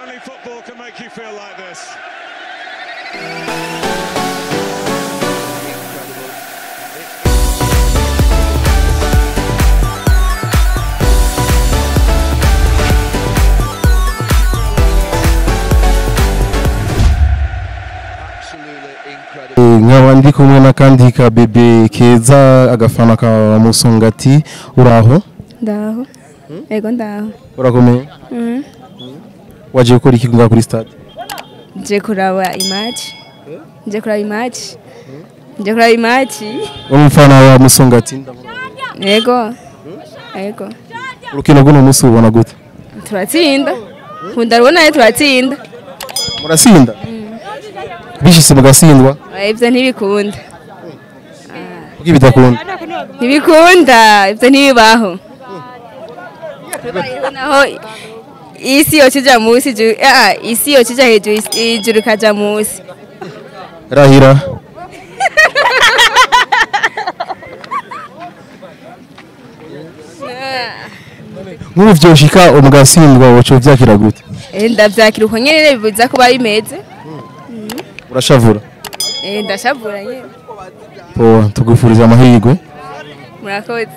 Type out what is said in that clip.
Only football can make you feel like this. Nkaba ndi kumwe n'akandi ka bebe keza, agafana ka Musongati. Uraho? Ndaho. Ego, ndaho. Urakomeye? Mhm. Waje gukora iki ngaha kuri stade? Nje kuraba imatch. Nje kuraba imatch. Nje kuraba imatch. Umufana wa Musongati, ndabona. Ego. Ego. Urukino rw'uno munsi ubona gute? Turatsinda. Nkunda rubona turatsinda. Murasinda? Bishitse mugasindwa? Ivyo ntibikunda. Kuki bidakunda? Ntibikunda, ivyo ntibibaho. Naho isi yocija musi, isi yocija hejuru, ijuru ikaja musi. Rahira. Nk'ubu vyoshika umugasindwa, woca uvyakira gute? Ndavyakira uko nyene biza kuba bimeze. Urashavura? Ndashavura nyene. Po, tugufuriza amahirwe. Murakoze.